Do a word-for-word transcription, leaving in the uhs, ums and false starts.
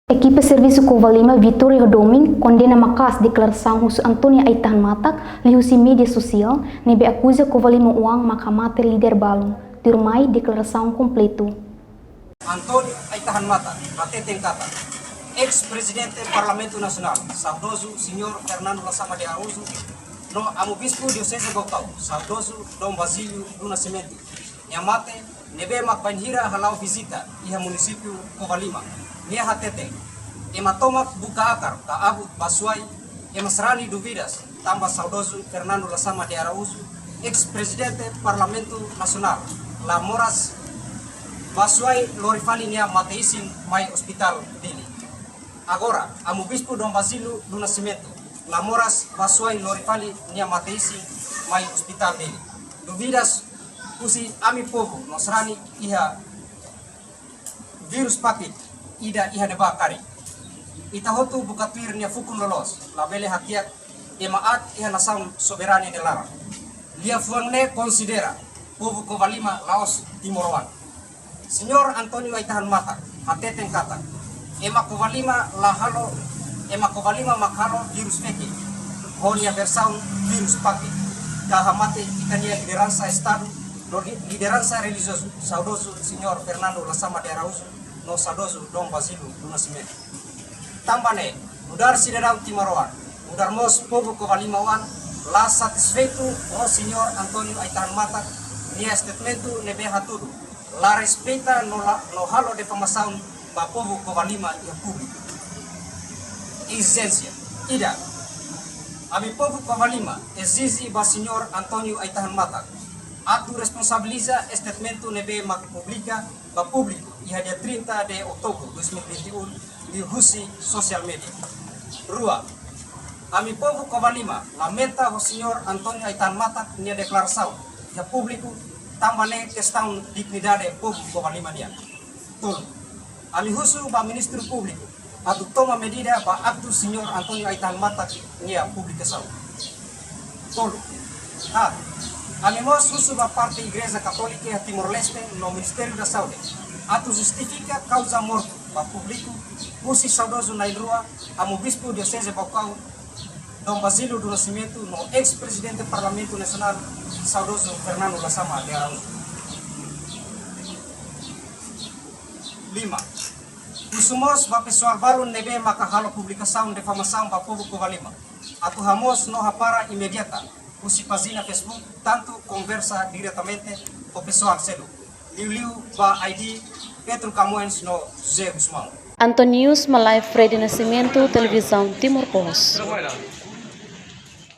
Ekipa servisu Covalima Vitória Domin kondena maka'as deklarasaun husi António Aitahan Matak liuhusi média sosiál ne'ebé akuza Covalima oan mak hamate líder balu, tuirmai deklarasaun kompletu. António Aitahan Matak hateten katak eis-prezidente Parlamentu Nasionál, saudozu Señór Fernando Lasama de Araújo, no Amu Bispu Dioseze Baucau, saudozu Dom Basílio do Nascimento, nia mate, ne'ebé mak bainhira hala'o vizita iha munisípiu Covalima, nia hateten, ema tomak buka akar ka abut ba Suai, ema sarani dúvidas tanba saudozu Fernando Lasama de Araújo, eis-prezidente Parlamentu Nasionál, la moras ba Suai lori fali nia mate-isin mai ospitál Dili. Agora, Amu Bispu Dom Basílio do Nascimento, la moras ba Suai lori fali nia mate-isin mai ospitál Dili. Dúvidas husi ami povu no sarani iha vírus Pakit ida iha ne'ebá karik. Ita hotu buka tuir nia fukun loloos, labele hakiak ema aat iha nasaun soberania nia laran. Liafuan ne'e konsidera povu Covalima la'ós timoroan. Señór António Aitahan Matak hateten katak, ema Covalima la halo, ema Covalima mak halo vírus Pakit ho nia versaun vírus Pakit, ka hamate ita-nia lideransa Estadu no li-, lideransa relijiozu, saudozu Señór Fernando Lasama de Araújo no saudozu Dom Basílio do Nascimento. Tanba ne'e, nu'udar sidadaun timoroan, nu'udar mós povu Covalima oan, la satisfeitu ho Señór António Aitahan Matak nia statement ne'ebé hatudu la respeita no la, no halo difamasaun ba povu Covalima iha públiku. Ezijénsia ida, ami povu Covalima ezije ba Señór António Aitahan Matak atu responsabiliza statement ne'ebé mak publika ba públiku iha dia trinta de outubro dois mil e vinte e um, liuhusi social media. Rua, ami povu Covalima lamenta ho Señór António Aitahan Matak nia deklarasaun iha públiku, tanba ne'e kestaun dignidade povu Covalima nian. Tolu, ami husu ba Ministériu Públiku atu toma medida ba aktu Señór António Aitahan Matak nia publikasaun. Tolu, haat, ami mós husu ba parte Igreja Katólika iha Timor-Leste no Ministériu da Saúde atu justifika kauza mortu ba públiku husi saudozu na'in-rua, Amu Bispu Dioseze Baucau, Dom Basílio do Nascimento, no eis-prezidente Parlamentu Nasionál, saudozu Fernando Lasama de Araújo. Lima, husu mós ba pesoál balun ne'ebé maka halo publikasaun difamasaun ba povu Covalima atu hamoos no hapara imediata husi pájina Facebook, tantu konversa diretamente ho pesoál seluk, liuliu ba I D Pedro Camões no José Gusmão. Antonius Malai, Freddy Nascimento, Televizaun Timor Post.